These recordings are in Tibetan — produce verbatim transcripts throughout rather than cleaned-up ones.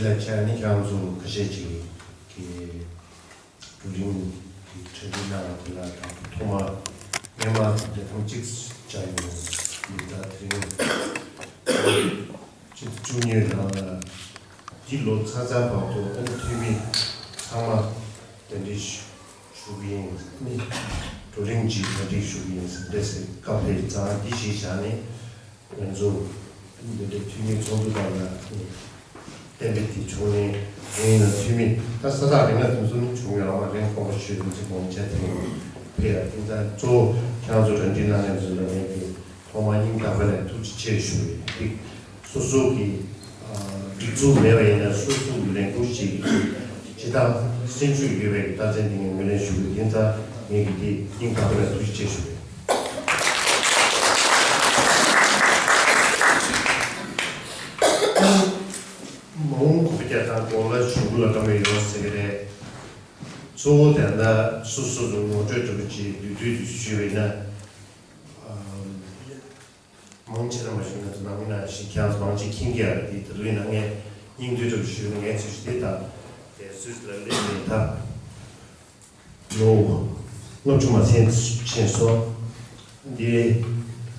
ལ་བྱས་ནས་ཁྱེད་རང་ཚོ་ཁ་ཤས་ཅིག་གིས་བགྲོ་གླེང་གི་གྲ་སྒྲིག་གནང་བ་དེ་ལ་ད་ཐོག་མ་སྔོན་མ་དེ་ཐེངས་གཅིག་བྱ་ཡོང་མི་ད་དེ་རིང་ཕྱི་ཚེས་བཅུ་གཉིས་རང་ལ་འདི་ལོ་ཚར་ཚར་བར་དུ་ཨ་ནི་འཐུས་མི་ཚང་མ་གདན་འདྲེན་ཞུ་ཞུ་གི་ཡིན། ཨ་ནི་བགྲོ་གླེང་གི་གྲ་སྒྲིག་ཞུ་གི་ཡིན་ཟེར་འདྲ་ཟེར་སྐབས་དེ་ཙང་འདི་གཞི་བཞག་ནས། ང་ཚོ་འདི་འདྲའི་འཐུས་མི་ཚོགས་འདུ་ཁག་ལ་གཏན་འབེབས་དེ་བྱུང་ནས་ཡིན་ན་འཐུས་མི་ད་ས་ཐག་རིང་ན་དེ་ཚོ་ནི་བྱུང་ཡོད་རེད་པ། རིང་ཁོག་པ་ཞུས་ཡོད་ཚེ་དགོངས་འཆར་དེ་ཕེབས་ཡ་དེ་ད་གཙོ་བོ་ཁྱེད་རང་ཚོ་གྲ་སྒྲིག་གནང་མཁན་ཚོ་ལ་ངས་དེ་ཐོག་མར་སྙིང་ཐག་པ་ནས་ཐུགས་རྗེ་ཆེ་ཞུ་ཡི། སོ་སོ་གི་སྒྲིག་འཛུགས་མེད་པ་ཡིན་ན་སོ་སོ་གི་ལས་འགུལ་ཞིག་གི་སྤྱི་བཏང་སེམས་ཤུགས་ཡོད་པའི་རྟགས་མཚན་དེ་ངས་ངོས་ལེན་ཞུ་གི་ཡིན་ཙང་ངས་ཀྱི་དེ་སྙིང་ཐག་པ་ནས་ཐུགས་རྗེ་ཆེ་ཞུ་གི་ཡིན། མ་འོངས་གོང་རྒྱ་དང་གོང་ལ་གཞུང་ལ་བཀའ་མོལ་ཡོང་ཟེར་གི་རེད། གཙོ་བོ་དེ་འདྲ་སོ་སོ་ཚོ་ངོ་སྤྲོད་འདྲ་པོ་ཅིག་བསྡུས་བསྡུས་ཀྱིས་ཞུས་པ་ཡིན་ན། མང་ཆེ་ན་མ་ཞུས་ན་ཚོ་ནང་མི་ནང་བཞིན་ཁྱེད་རང་ཚོ་མང་ཆེ་མཁྱེན་གྱི་ཡོད་རེད། དེ་ད་ལོའི་ནང་ངས་སྙིང་བསྡུས་འདྲ་པོ་ཞུས་ན་ངའི་ཚོས་ཞུ་དེ་དང་དེ་སུད་ལ་སླེབས་ནས་ད། ལོ་ལྔ་བཅུ་མ་ཟིན་ཕྱིན་སོང་། འདི་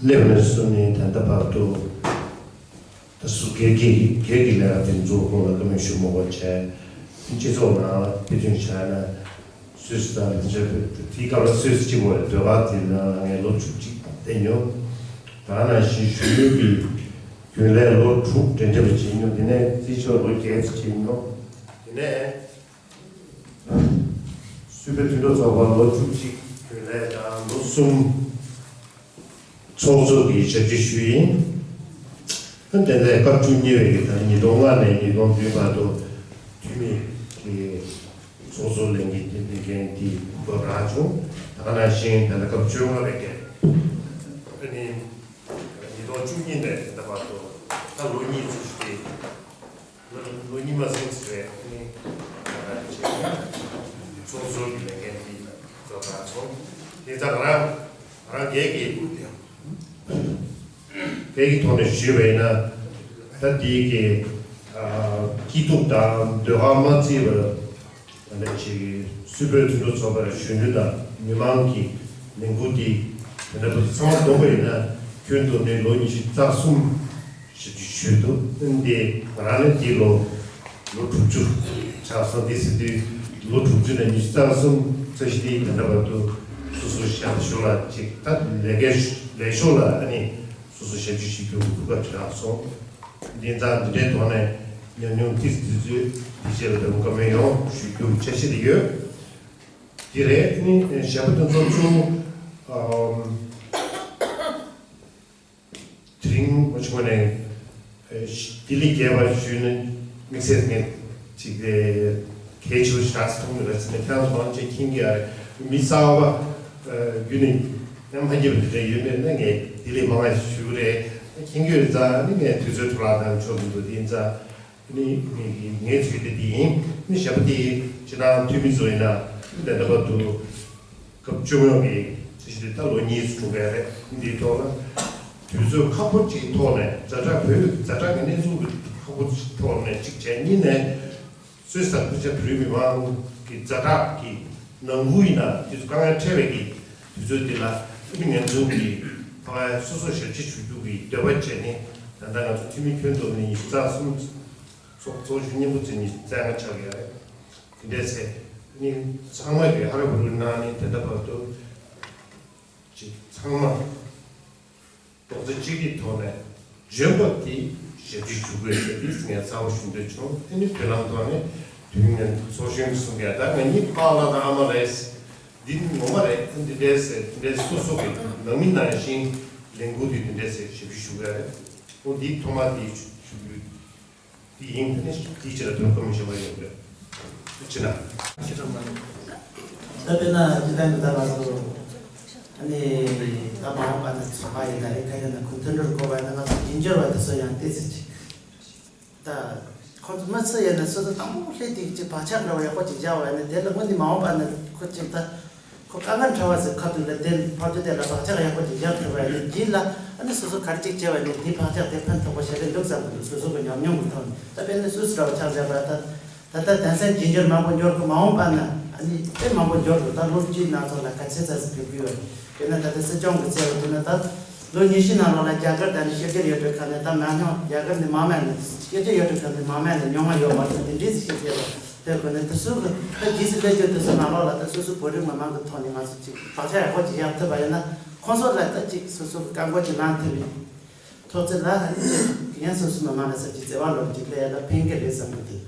སླེབས་ནས་བཟུང་ནས་ད་ལྟ་བར་དུ་ད་སུ་སྒེར་གྱི་སྒེར་གྱི་ལས་ཀ་དེ་ཚོ་སྐོར་ལ་བཀའ་མོལ་ཞུ་མ་དགོས་བྱས། སྤྱི་ཚོགས་ནང་དཔེ་མཚོན་བྱས་ན་སུད་སི་དང་ལིན་ཅན་ཕུ་དེའི་སྐབས་ལ་སུད་སི་གཅིག་པོ་རེད། ཟློས་གར་དེ་ནང་ལ་ངས་ལོ་བཅུ་གཅིག་བསྡད་མྱོང་། ད་ནང་བཞིན་གཞོན་ནུ་གི་རྒྱུན་ལས་ལོ་དྲུག་འདྲ་འདྲ་བྱས་མྱོང་། དེ་ནས་རྩིས་ཆོག་ལོ་བརྒྱད་ཙམ་བྱས་མྱོང་། དེ་ནས། སུད་བོད་མཐུན་གྲོགས་ཚོགས་པ་ལོ་བཅུ་གཅིག་རྒྱུན་ལས་དང་ལོ་གསུམ་ཚོགས་གཙོ་གི་ཞབས་ཕྱི་ཞུས་ཡིན། དེ་ནས་སྐབས་བཅུ་གཉིས་པའི་གི་ད་ཉིས་སྟོང་ལྔ་ནས་ཉིས་སྟོང་བདུན་བར་དུ་འཐུས་མི་གི་ཚོགས་གཙོ་ལས་འགན་དེ་ལས་འགན་དེ་འགོ་རག་བྱུང་། ད་ག་ནང་བཞིན་ད་ལྟ་སྐབས་བཅོ་ལྔ་པའི་གི་ཨ་ནི་ཉིས་སྟོང་བཅུ་གཉིས་ནས་ད་ལྟ་བར་དུ་ད་ལོ་གཉིས་ཙམ་ཞིག་གི་ལོ་ལོ་གཉིས་མ་ཟིན་ཙམ་རེད། ཨ་ནི་ཚོགས་གཙོ་གི་ལས་འགན་དེ་རྫོགས་པ་སོང་། དེ་ཙང་རང་རང་སྒེར་གྱི་སྒེར་གྱི་ཐོག་ནས་ཞུས་པ་ཡིན་ན། ད་དེའི་གི་སྐྱིད་སྡུག་དང་ཟློས་གར་མ་བརྩིས་པར་ད་ནས་ཅིག་སུད་བོད་མཐུན་གྲོགས་ཚོགས་པར་གཞོན་ནུ་དང་མི་མང་གི་ལས་འགུལ་འདི་དེ་འདྲ་པོ་ཚང་མ་བསྡོམས་པ་ཡིན་ན་ཁྱོན་བསྡོམས་ནས་ལོ་ཉི་ཤུ་རྩ་གསུམ། ཞབས་ཕྱི་ཞུས་འདུག་ཨ་ནི་ང་རང་ནི་འདི་ལོ་ལོ་དྲུག་ཅུ་ཆགས་སོང་། འདི་ཟེར་དུས་ལོ་དྲུག་ཅུ་ནས་ཉི་ཤུ་རྩ་གསུམ་ཙམ་ཞིག་ནི་ད་ལྟ་བར་དུ་སོ་སོ་ཞབས་ཞུ་ལ་ཅིག་ད་ལས་ཀའི་ལས་ཤོག་ལ་ཨ་ནི་སོ་སོ་ཞབས་ཕྱི་ཞུ་རྒྱུ་གི་གོ་སྐབས་ཅིག་རག་སོང་། འདི་ཙང་འདི་འདྲའི་ཐོག་ནས་ཉམས་མྱོང་ཏིས་ཏིས་ཚོས་འདི་བྱས་པ་དང་བཀའ་མོལ་ཡང་ཞུ་རྒྱུ་འཆར་གཞི་དེ་ཡོད། འདི་རེད། ཨ་ནི་གཞན་པ་དེ་ཚོ་ཚུར་ཨམ། དེ་རིང་མ་བྱུང་བ་ནས་ལྡི་ལི་རྒྱས་པར་ཞུས་ན་དམིགས་བསལ་ངས་ཅིག་གལ་ཆེ་བ་ཞིག་རག་སོང་མི་རེད་ཟེར་ནས་ཁྱེད་རང་ཚོ་མང་ཆེ་མཁྱེན་གྱི་ཡོད་རེད། མི་གསར་པ་བརྒྱུད་ནས་ཡང་མ་མཁྱེན་པ་དེ་འདྲ་ཡོད་མེད་ན་ངས་ལྡི་ལི་མང་ང་ཞིག་ཞུ་གི་རེད། མཁྱེན་གྱི་ཡོད་ཙང་ནི་ངས་དུས་ཚོད་འཕྲོ་བརླག་བཏང་ཆོག་མི་འདུག་དེ་ཡིན་ཙང་ནི་ངས་ཚུལ་དེ་འདི་ཡིན། ནི་གཞན་པ་དེ་ཕྱི་ནང་འཐུས་མི་ཚོ་ཡིན་ན་ནི་དེ་འདྲ་པར་དུ། སྐབས་བཅོ་ལྔ་པའི་ཚེས་བཞི་དེ་ད་ལོ་གཉིས་སུ་གྲུབ་པ་རེད། འདིའི་ཐོག་ལ་དུས་ཚོད་ཁག་པོ་ཅིག་ཐོག་ནས་ཛ་དྲག་བོད་ཛ་དྲག་གི་གནས་ཚུལ་ཁག་པོ་ཅིག་ཐོག་ནས་གཅིག་བྱས། གཉིས་ནས་སུད་སི་དང་སྐུ་ཚབ་བོད་མི་མང་གི་ཛ་དྲག་གི་ནང་ཁུལ་ཡིན་ན་དུས་ཚོད་དཀའ་ངལ་འཕྲད་པའི་གི་དུས་ཚོད་འདི་ལ་ཨ་ནི་ང་ཚོ་གི་ཕ་གིར་སོ་སོ་ཞབས་ཕྱི་ཞུ་རྒྱུ་གི་འདོད་པ་བྱས་ནས་ད་ལྟ་ང་ཚོ་འཐུས་མི་ཁྱོན་བསྡོམས་ནས་ཉི་ཤུ་རྩ་གསུམ་ཚོགས་གཙོ་གཞོན་སྙིང་པོ་ཚོས་ཉི་ཤུ་རྩ་ལྔ་ཆགས་ཡོད་རེད། དེ་འདྲས་ཚེ་ནི་ཚང་མ་གི་ཧ་ར་བུ་རུ་གནང་ནས་དེ་འདྲ་བར་དུ་ཅིག་ཚང་མ་རྡོག་རྩ་གཅིག་སྒྲིལ་ཐོག་ནས་འཇོན་པ་དེ་ཞབས་ཕྱི་ཞུ་དགོས་ཟེར་དེ་ངས་གསལ་པོ་ཞུ་འདོད་བྱུང་། དེ་ནི་བོད་ནང་ཐོག་ནས་དུས་ངན་ཚོགས་གཞོན་གྱིས་གསུང་གི་ཡ་ད་ང་གཉིས་པཱ་ལགས་དང་ཨ་མ་རེད། འདི་ངོ་མ་རེད། འདི་འདྲས་ཟེར་འདི་འདྲས་སོ་སོ་གི་ནང་མི་ནང་བཞིན་ལས་འགུལ་དེ་འདི་འདྲས་ཟེར་ཞབས་ཕྱི་ཞུ་གི་ཡ་རེད། འོ་འདི་ཐོག་མ་དེ་ཞུ་རྒྱུ། དེ་ཡིན་ནི་དེའི་ཕྱིར་དུ་བཀའ་མོལ་ཞུ་བ་ཡིན་པས། ཕྱི་ན། ཕྱི་དྲང་མ་རེད། ད་དཔེར་ན་ཇི་ལྟར་འདི་ལྟར་ང་ཚོ་ཨ་ནི་ད་མ་འོངས་པ་ན་ཚོགས་པ་ཡིན་ད་རེད། ག་ཡིན་ན་ཁོ་མཐུན་སྒྲིལ་དགོས་པ་ཡིན་ན་ང་ཚོ་རྒྱུན་སྦྱོར་བ་དེ་ཚོ་ཡང་ཏོག་ཙམ་ཅིག་ད་ཁོ་ཚོ་མི་ཚོ་ཡིན་ན་སོ་སོ་དང་པོ་སླེབས་དུས་ཅིག་བག་ཆགས་འདྲ་བོ་ཡག་པོ་ཅིག་བཞག་པ་ཡིན་ན་དེ་ལ་དངོས་གནས་མ་འོངས་པ་ན་ཁོ་ཅིག་ད་ཁོ་དཀའ་ངལ་འཕྲད་པ་ཟེར་ཁ་ཐུག་ལ་དེ་ཕར་ཚུར་དེ་ལ་བག་ཆགས་ཡག་པོ་ཅིག་བཞག་ཐུབ་པ་ཡིན་ན་རྗེས་ལ། ཨ་ནི་སོ་སོ་ག་རེ་ཅིག་བྱས་པ་ནི་དེའི་བག་ཆགས་དེ་ཕན་ཐོགས་པ་ཞེ་དྲག་འདུག་བསམ་གྱི་འདུག་སོ་སོ་གི་ཉམས་མྱོང་གི་ཐོག་ནས། ད་དཔེར་ན་སུད་སི་འདྲ་བ་ཆ་བཞག་པ་ད། ད་ལྟ་དེང་སང་རྒྱུ་འབྱོར་མང་པོ་འབྱོར་གི་མ་འོངས་པ་ན་ཨ་ནི་དཔེ་མང་པོ་འབྱོར་གི། ད་ལོ་གཅིག་ནང་ཚོ་ལ་ག་ཚད་ཙམ་ཞིག་ཕེབས་ཀྱི་ཡོད། དཔེར་ན་ད་ལྟ་སྲིད་སྐྱོང་གི་བྱས་པ་དེ་ན་ད་ལོ་ཉི་ཤུ་ནང་ལོགས་ལ་རྒྱ་གར་དང་ནི་ཕྱི་རྒྱལ་ཡུལ་གྲུ་ཁག་ནས་ད་མང་ཉུང་རྒྱ་གར་ནས་མང་མ་ནས་ཕྱི་རྒྱལ་ཡུལ་གྲུ་ཁག་ནས་མང་མ་ནས་མྱོང་བ་ཡོད་མ་རེད། དེ་འདྲས་ཞིག་བཤད་པ་དེ་ཁོ་ནས་དེ་ཚོ་གི་ད་རྗེས་སུ་སླེབས་རྒྱུ་དེ་ཚོ་ནང་ལོགས་ལ་ད་སོ་སོ་བོད་རིགས་མི་མང་གི་ཐོག་ནས་ང་ཚོ་ཅིག་བག་ཆགས་ཡག་པོ་ཅིག་བཞག་ཐུབ་པ་ཡིན་ན་ཁོང་ཚོ་ལ་ད་ཅིག་སོ་སོ་གི་བཀའ་བཀོད་ཅིག་ལེན་ཐུབ་པའི་ཐོག་ཚད་ལ་ཨ་ནི་ཅིག་ཡང་སོ་སོ་མི་མང་ལ་ས་ཅིག་བརྩེ་བ་ལོག་ཅིག་སླེབས་ཡ་ལ་ཕན་གི་རེད་བསམ་གི་འདུག་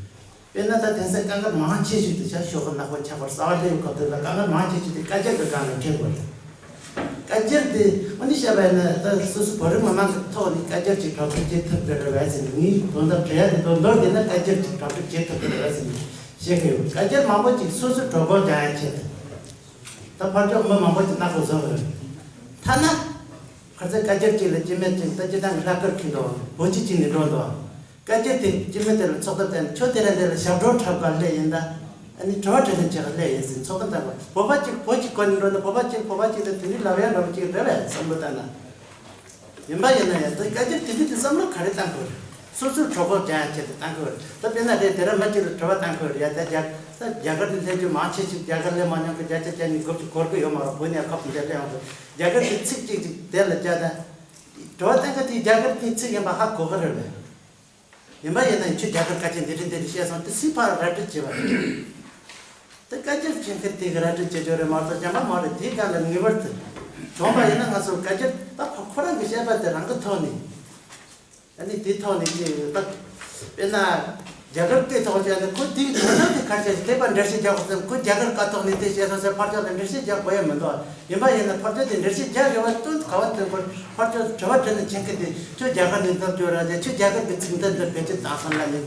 དཔེར་ན་ད་དེང་སང་དཀའ་ངལ་མང་ཆེ་ཤོས་དེ་ཤ་ཤོག་གི་ནག་པོ་ཆགས་པར་གསར་པ་སླེབས་ཡོད་སྐབས་དེ་ལ་དཀའ་ངལ་མང་ཆེ་ཤོས་དེ་བཀའ་རྒྱ་གི་སྒང་ལ་འཕྲད་དགོས་རེད། བཀའ་རྒྱ་དེ་འོ་ནི་བཤད་པ་ཡིན་ན་ད་སོ་སོ་བོད་རིགས་མི་མང་གི་ཐོག་ནས་བཀའ་རྒྱ་ཅིག་གྲ་སྒྲིག་བྱེད་ཐུབ་ཀྱི་རེད་བས་ཟེར་ནས་ངས་དོན་དག་དྲི་ཡ་དེ་དོན་མདོར་དེ་ན་བཀའ་རྒྱ་ཅིག་གྲ་སྒྲིག་བྱེད་ཐུབ་ཀྱི་རེད་བས་ཟེར་ནས་བཤད་ཀྱི་ཡོད། བཀའ་རྒྱ་མང་པོ་ཅིག་སོ་སོ་གྲོད་ཁོག་རྒྱག་ཡ་ཆེད་དུ་ད་ཕར་ཕྱོགས་མི་མང་པོ་ཅིག་སྣ་ཁོག་བཟོ་གི་རེད། ཐ་ན་ཁ་ཚ་བཀའ་རྒྱ་ཅིག་ལ་སྐྱེ་དམན་ཅིག་ད་སྤྱི་བཏང་གི་ལྷག་དཀར་ཁྱེར་འདུག་བོད་ཅིག་ཅིག་ནས་འགྲོ་འདུག་བཀའ་རྒྱ་དེ་སྐྱེ་དམན་དེ་ལ་ཚོགས་ཐབས་བསྟན་ཁྱོད་དེ་ར་འདི་ལ་ཞབས་བྲོ་འཁྲབ་ག་སླེབས་ཡིན་ད། ཨ་ནི་དྲི་བ་དྲིས་ལན་བྱེད་ག་སླེབས་ཡིན་ཟེར་ཚོགས་ཁང་བཏང་གོ། བོད་པ་གཅིག་བོད་ཀྱི་སྐོར་ནས་འགྲོ་ན་བོད་པ་གཅིག་བོད་པ་གཅིག་ལ་དེ་འདྲའི་ལབ་ཡ་འདྲ་པོ་གཅིག་རེད་བས་བསམ་བློ་བཏང་ན། ཡིན་པ་ཡིན་ན་ཡང་དེ་བཀའ་རྒྱ་དེ་འདྲ་དེ་བསམ་བློ་ག་རེ་བཏང་དགོས་རེད། སོ་སོའི་གྲོད་ཁོག་རྒྱག་ཡ་ཆེད་དུ་བཏང་དགོས་རེད། ད་དཔེར་ན་དེ་དེ་ར་མི་གཅིག་ལ་དྲི་བ་བཏང་དགོས་རེད་ཡ། ད་རྒྱ་ད་རྒྱ་གར་ནས་སླེབས་རྒྱུ་མང་ཆེ་ཞིག་རྒྱ་གར་སླེབས་མ་མྱོང་གི་བརྒྱ་ཆ་བརྒྱ་ནས་དགུ་བཅུ་འགོར་གི་ཡོད་མ་རེད། བོད་ནས་ཁབ་དེ་འདྲ་སླེབས་ཡོང་གི། རྒྱ་གར་གྱི་ཚིག་གཅིག་ཅིག་དེ་ལ་བརྒྱ་ད། དྲི་བ་བཏང་གི་དེ་རྒྱ་གར་གྱི་ཚིག་ཡིན་པ་ཧ་གོ་གི་རེད་བས། ཡིན་པ་ཡིན་ན་ཁྱོད་རྒྱ་གར་སྐད་ཆ་འདི་འདྲ་འདི་འདྲ་བཤད་སོང་དེ་སུས་ཕར་ར་སྤྲོད་བྱས་པ་རེད། དེ་སྐད་ཆ་བཤད་མཁན་དེ་གི་ར་སྤྲོད་བྱེད་རྒྱུ་རེད་མ་གཏོགས་གཞན་པ་མ་རེད། དེའི་སྒང་ལ་ངེས་པར་དུ་བྱུང་པ་ཡིན་ན་ང་ཚོ་སྐད་ཆ་ད་ཁོ་ཁོ་རང་གི་བཤད་པ་དེ་རང་གི་ཐོག་ནས་ཨ་ནི་དེའི་ཐོག་ནས་ཅིག་ད་དཔེར་ན་རྒྱ་གར་སྐད་ཐོག་བཤད་ན་ཁོ་དེའི་དོན་དག་དེ་ཁ་ཤས་ཤིག་དེ་པར་འགྲེལ་བཤད་རྒྱག་དགོས་ཙང་ཁོ་རྒྱ་གར་སྐད་ཐོག་ནས་དེ་བཤད་སོང་ཟེར་ཕར་ཕྱོགས་ལ་འགྲེལ་བཤད་རྒྱག་དགོས་ཡ་མི་འདུག་ཡིན་པ་ཡིན་ན་ཕར་ཕྱོགས་དེ་འགྲེལ་བཤད་རྒྱག་དགོས་པ་དོན་ག་བ་དོན་སྐོར་ཕར་ཕྱོགས་དྲི་བ་དྲིས་ལན་བྱེད་མཁན་དེ་ཁྱོད་རྒྱ་གར་ནས་འདིར་འབྱོར་ར་དེ་ཁྱོད་རྒྱ་གར་གྱི་ཚིག་མདའ་འདི་བེད་སྤྱོད་བཏང་སོང་ལ་ནི་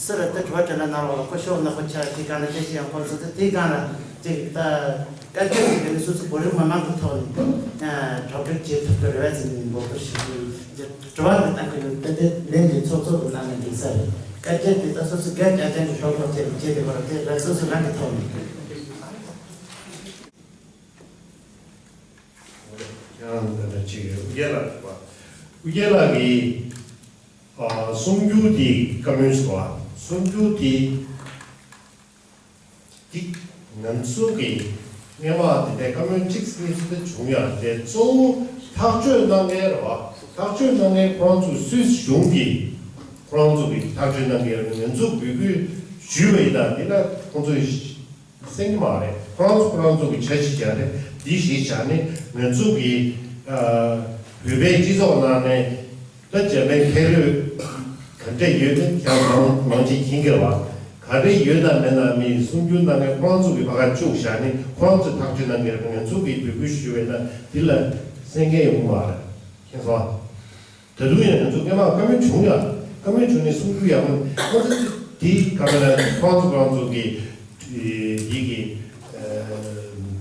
སུ་ར་དེ་དྲི་བ་དྲིས་ལན་གནང་རོགས་ལ་ཁོ་ཤོག་ན་ཁོ་ཆ་དེ་གང་ལ་དེ་ཤེས་ཡང་ཁོ་ཚོ་དེ་དེ་གང་ལ་ཅིག་ད་སྐད་ཆ་དེ་ག་ནི་སོ་སོ་བོད་རིགས་མི་མང་གི་ཐོག་ནས་གྲ་སྒྲིག་བྱེད་ཐུབ་ཀྱི་རེད་བ་ཟེར་ནས་འབོད་སྐུལ་ཞུ་གི་ཡོད། དྲི་བ་འདི་བཏང་གི་ཡོད་དེ་དེ་ལན་དེ་ཚོགས་གཙོ་གི་ནང་ནས་འགྲིག་ས་རེད། སྐད་ཆ་དེ་ད་སོ་སོ་སྒེར་རྒྱ་ཅན་གྱི་ཤོག་ཁག་དེ་ལ་བྱེད་དེ་བར་དེ་ར་སོ་སོ་རང་གི་ཐོག་ནས། ཁྱེད་རང་འདི་འདྲ་ཅིག་ཡོད་ཡ་ལགས་པ། ཀུ་རྒྱལ་ལགས་ཀྱིས་ཨ་གསུང་སྒྱུར་དེ་བཀའ་མོལ་ཞུ་བ་གསུང་སྒྱུར་དེ་འདི་ང་ཚོ་གི་སྔོན་མ་དེ་འདྲའི་བཀའ་མོལ་གཅིག་གཉིས་སུ་དེ་བྱུང་ཡ་དེ་གཙོ་བོ་ཐག་གཅོད་གནང་མཁན་རེད་བ། ཐག་གཅོད་གནང་མཁན་ཁོ་རང་ཚོ་སུད་སི་གཞུང་གིས་ཁོ་རང་ཚོ་གི་ཐག་གཅོད་གནང་མཁན་རེད། ང་ཚོ་འབོད་སྐུལ་ཞུས་པ་ཡིན་ན་དེ་ལ་ཁོང་ཚོས་གསན་གྱི་མ་རེད། ཁོ་རང་ཚོ་ཁོ་རང་ཚོ་གི་འཆར་གཞི་བཞག་ནས་འདི་གཞི་བཞག་ནས་ང་ཚོ་གི་ཨ་བོད་པའི་སྤྱི་ཚོགས་ནང་ནས་ད་འཇར་པན་ཁེ་ལོས་ག་འདྲས་ཡོད་ན་ཁྱེད་རང་མང་ཆེ་མཁྱེན་གྱི་རེད་བ། ག་འདྲས་ཡོད་དང་མེད་ན་མི་གསུང་སྒྱུར་གནང་མཁན་ཁོ་རང་ཚོ་གི་ཕ་ག་བཅུག་བཞག་ནས་ཁོ་རང་ཚོས་ཐག་གཅོད་གནང་མཁན་རེད། ང་ཚོ་གི་འབོད་སྐུལ་ཞུས་པ་ཡིན་ན་འདི་ལ་གསན་མཁན་ཡོང་གི་མ་རེད། མཁྱེན་སོང་ཨ། ད་དུང་ཡང་ང་ཚོ་སྔོན་མ་བཀའ་མོལ་བྱུང་ཡ། བཀའ་མོལ་བྱུང་ནས་གསུང་རྒྱུ་ཡག་པོ་ཁོ་ཚོ་དེ་ག་མེད་ན་ཁོ་རང་ཚོ་ཁོ་རང་ཚོ་གི་ཡིག་གི་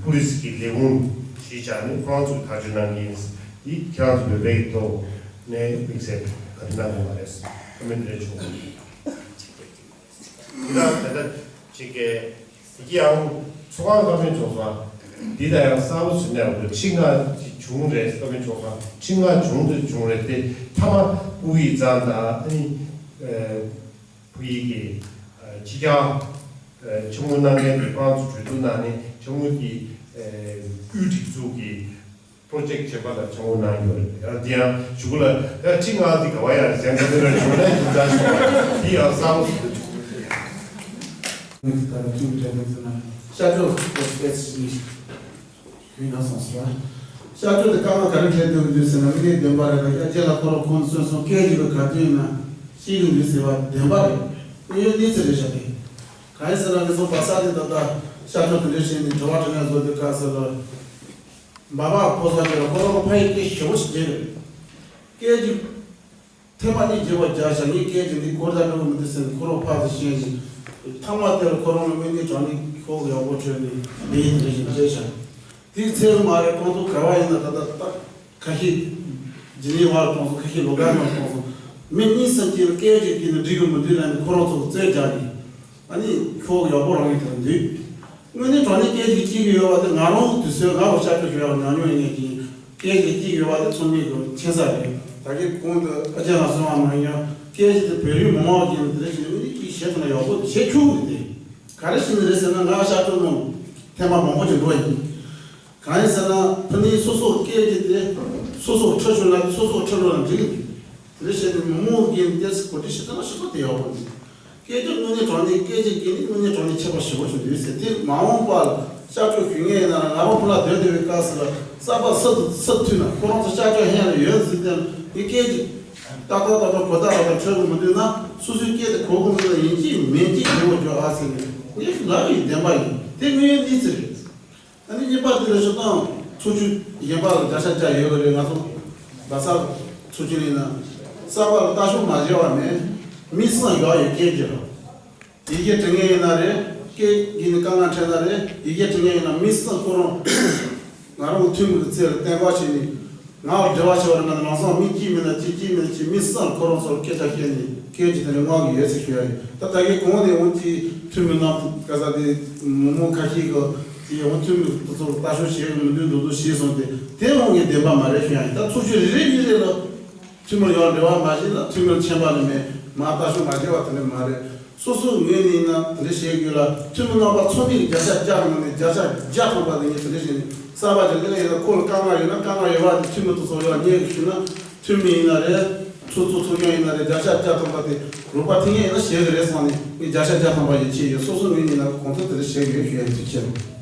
པུ་ལི་སི་གི་ལས་ཁུངས་ཞིག་བྱས་ནས་ཁོ་རང་ཚོ་ཐག་གཅོད་གནང་གི་ཡིན། དེ་ཁྱེད་རང་ཚོ་བོད་པའི་ཐོག་ནས་དམིགས་བསལ་ག་རེ་གནང་དགོས་མ་རེད། བཀའ་མོལ་འདི་འདྲ་བྱུང་། ཡིན་ན་ད་ལྟ་ཅིག་གི་ཡང་ཚོགས་ཁང་བཀའ་མོལ་བྱུང་སོང་། འདི་ལ་ཡང་གསར་པ་ཞིག་ནས་འོ་ཁྲི་ལྔ་ཅིག་བྱུང་རེད། བཀའ་མོལ་བྱུང་སོང་། ཁྲི་ལྔ་བྱུང་དུ་བྱུང་རེད་དེ་མཐའ་མ་དབུ་ཡི་གཙང་དང་ཨ་ནི་དབུ་ཡི་གི་ཕྱི་རྒྱལ་ཆུང་ངུ་གནང་མཁན་གྱི་ཁོ་རང་ཚོ་གྲོས་བསྡུར་གནང་ནས་ཆུང་ངུ་གི་དབུས་སྒྲིག་འཛུགས་ཀྱི་པྲོ་ཇེག་བྱེད་པ་ལ་བྱང་བོ་གནང་ཡོད་རེད། ཡང་དེ་ཡང་གཞུག་ལ་ཡང་ཁྲི་ལྔ་འདི་ག་བ་ཡང་གཞན་ག་ཚོད་ལ་བྱུང་ན་ཡིན་ཙང་ཞུ་བ་འདི་ཡང་གསར་པ་ཞིག་ཏུ་བྱུང་ཡོད་རེད། ཤར་ཕྱོགས་སི་པེ་སི་གཉིས་ཤིག་ཡིན་ན་སོང་ཟེར་བ། ཤར་ཕྱོགས་དེ་དཀའ་ངལ་ག་རེ་འཕྲད་འདུག་འདུག་ཟེར་ན་དངོས་གནས་བདེན་པ་རེད་ལ་ཡ་རྗེས་ལ་ཁོ་རང་ཁོང་ཚོས་སོང་སྐད་ཅིག་གི་ག་དུས་ཡིན་ན་ཤེས་ཀྱི་འདུག་ཟེར་བ་བདེན་པ་རེད། དངོས་ཡོད་གནས་ཚུལ་རེད་ཤག་དེ། གང་ཡིན་ཟེར་ན་ངེད་ཚོ་བ་ས་དེ་ད་ལྟ་ཤར་ཕྱོགས་དེ་འདྲ་བྱས་ནས་དྲི་བ་དྲིས་ལན་བཟོ་དུས་སྐབས་སུ་ལ། འབའ་པ་ཕོ་གསར་ཅིག་ལ་ཁོ་རང་ཕ་ཡི་སྐད་ཞེ་པོ་ཞིག་བརྗེད་རེད། སྐད་ཅིག་ཐེངས་མ་གཉིས་བརྗེད་པ་རྒྱག་བྱ་ངའི་སྐད་ཅིག་འདི་གོ་བརྡ་འགྲོ་གི་མི་འདུག་ཟེར་ནས་ཁོ་རང་ཕར་ཚུར་བཤད་ཅིང་། ཐ་མ་དེར་ཁོ་རང་ལ་དངོས་གནས་དྲང་གནས་ཁོག་ཡག་པོ་ཁྲོས་ནས་འདི་ཡིན་དེ་བཞིན་བརྗེད་བྱ། དེའི་ཚེ་རིང་མ་རེད་ཁོང་ཚོ་ག་བ་ཡིན་ན་ད་ལྟ་ད་ཁ་ཤས་ཇི་ནི་ཝར་གཏོང་སོང་ཁ་ཤས་ལོ་ག་མར་གཏོང་སོང་། མི་གཉིས་སམ་གཅིག་ལ་སྐད་ཅིག་གིས་ནི་འགྲིག་གི་མི་འདུག་ལབ་ནས་ཁོ་རང་ཚོ་རྩོད་རྒྱག་ནས། ཨ་ནི་ཁྱོ་ཡག་པོ་རང་ཡིན་དང་འདུག་དངོས་གནས་དྲང་གནས་སྐད་ཅིག་གཅིག་ཡོད་པ་དེ་ང་རང་དུས་ཚོད་ང་བ་ཤར་ཕྱོགས་ཞུ་ཡག་ཉམས་མྱོང་ཡིན་ངེས་ཀྱི་ སྐད་ཆ་གཅིག་ཡོད་པ་དེ་ཚོ་མིག་གི་མཁྱེན་ས་རེད། ད་གིན་གོང་དུ་ཨ་ཅག་ལགས་གསུངས་པ་ནང་བཞིན་སྐད་ཆ་དེ་བོད་རིགས་མི་མང་གིས་དེ་འདྲ་ཞིག་ཨུ་ནི་གིས་བཤད་ཐུབ་ན་ཡག་པོ་དེ་བཤད་ཆོག་གི། དེ་ག་རེ་བྱས་ནས་རེད་ཟེར་ན། ང་ཤར་ཕྱོགས་ནང་ཐེངས་མ་མང་པོ་ཅིག་འགྲོ་ཡིན། གང་ཡིན་ཟེར་ན། ཕ་ནི་སོ་སོ་སྐད་ཆ་དེ་སོ་སོ་ཁྲིད་ཆོག་ན་སོ་སོ་ཁྲིད་རོགས་ན་འགྲིག་གི། དེ་འདྲ་བཤད་དེ་མི་མང་གིས་དེ་གོ་སྒྲིག་བྱེད་ཐུབ་ན་ཞེ་པོ་དེ་ཡག་པོ་འདུག། སྐད་ཆ་དངོས་གནས་དྲང་གནས། སྐད་ཆ་གི་ནི་དངོས་གནས་དྲང་གནས་ཁྱད་པར་ཞེ་པོ་ཞིག་འདུག་ཟེར། དེ་མ་འོངས་པར་ཤར་ཕྱོགས་ཞུ་མཁན་ཡིན་ན་ར། ང་རང་ཕུ་ལ་སྡོད་བསྡད་པའི་སྐབས་སུ་ལ་གསར་པ་སུ་སུ་ཐུག་ན། ཁོ་རང་ཚོ་ཤར་ཕྱོགས་ཧན་ལ་ཡོད་ཟེར་ཏེ་ངའི་སྐད་ཆ་ཏག་ཏག་ཏག་ཏག་གོ་བརྡ་རག་དང་འཕྲོད་གི་མི་འདུག་ན། སོ་སོའི་སྐད་དེ་གོ་གི་མི་འདུག་ན་ཡིན་གཅིག་མིན་གཅིག་ཡོང་བ་འཇོག་ཨ་ཟེར་ནས་ངས་ལབ་ཡོད། བདེན་པ་ཡིན། དེ་དངོས་ཡོད་གནས་ཚུལ་རེད། ཨ་ནི་གཉིས་པ་དེ་ལ་ཞུ་དང་། ཚོགས་ཆུང་གཞན་པ་ལ་བརྒྱ་ཆ་བརྒྱ་ཡོད་པ་རེད། ང་ཚོ་རྡ་ས་ཚོགས་ཆུང་ཡིན་ན་གསར་པ་ལ་ལྟ་ཕྱོགས་མ་བརྗེ་བ་ནས་མི་སེམས་ཡག་ཡོད་སྐད་ཀྱི་རེད། ཡི་གེ་འབྲི་མཁན་ཡིན་ན་རེད། སྐད་ཡིག་ནི་དཀའ་ངལ་འཕྲད་ན་རེད། ཡི་གེ་འབྲི་མཁན་ཡིན་ན་མི་སེམས་ཁོ་རང་ང་རང་གི་འཐུས་མི་གི་རྩེ་ལ་གཏན་འཁེལ་བྱས་ནས། ང་ལ་འབྲེལ་བ་བྱེད་པ་རེད་ན། ལམ་སང་མི་གཅིག་མིན་ན་གཅིག་གཅིག་མིན་ན་གཅིག་མི་སེམས་ཁོ་རང་ཚོར་སྐད་ཆ་བཤད་ནས་སྐད་ཀྱི་དེ་ནས་དངོས་ཀྱི་ཡོད་ཚུལ་ཞུ་ཡ་ཡིན། ད་ད་གིན་གོང་ནས་འོང་གི་འཐུས་མི་རྣམས་ག་ས་དེ་མི་མང་ཁ་ཤས་ཀྱིས་དེ་འོང་འཐུས་མི་དེ་ཚོར་ལྟ་ཞོག་བྱེད་གི་མི་འདུག་འདུག་འདུག་བྱས་སོང་སྟེ། དེ་འོང་གི་བདེན་པ་མ་རེད་ཞུ་ཡ་ཡིན། ད་ཚོགས་ཆུང་རེ་རེ་གཉིས་རེ་ལ་འཐུས་མི་ཡོང་འབྲེལ་བ་མ་བྱས་ན་འཐུས་མི་ཁྱད་པར་ནི་མེད། མ་ལྟ་ཞོག་མ་བྱས་པ་དེ་ནི་མ་རེད། སོ་སོའི་ངོས་ནས་ཡིན་ན་དེ་འདྲ་བྱེད་དགོས་ལ། འཐུས་མི་རྣམ་པ་ཚང་མས་བརྒྱ་ཆ་བརྒྱ་ནང་ནས་བརྒྱ་ཆ་བརྒྱ་ཐམ་པ་དེ་ངས་དེ་འདྲ་བྱས་ནས། གསར་པ་ཅིག་སླེབས་ཡིན་ན་ཁོ་ལ་དཀའ་ངལ་ཡོད་ན། དཀའ་ངལ་ཡོད་པ་དེ་འཐུས་མི་དེ་ཚོ་ཡར་སྙན་ཞུས་ན། འཐུས་མི་ཡིན་ན་རེད། ཚོགས་གཙོ་ཚོགས་གཞོན་ཡིན་ན་རེད། བརྒྱ་ཆ་བརྒྱ་ཐམ་པ་དེ་རོགས་པ་འཐེན་མཁན་ཡིན་ན་བྱེད་གི་རེད་བསམ་ནས་ངས་བརྒྱ་ཆ་བརྒྱ་ཐམ་པ་ཡིད་ཆེས་ཡོད། སོ་སོའི་ངོས་ནས་ཡིན་ན་གང་ཐུབ་དེ་འདྲ་བྱེད་དགོས་ཞུ་ཡ་ཡིན། ཐུགས་རྗེ་ཆེ།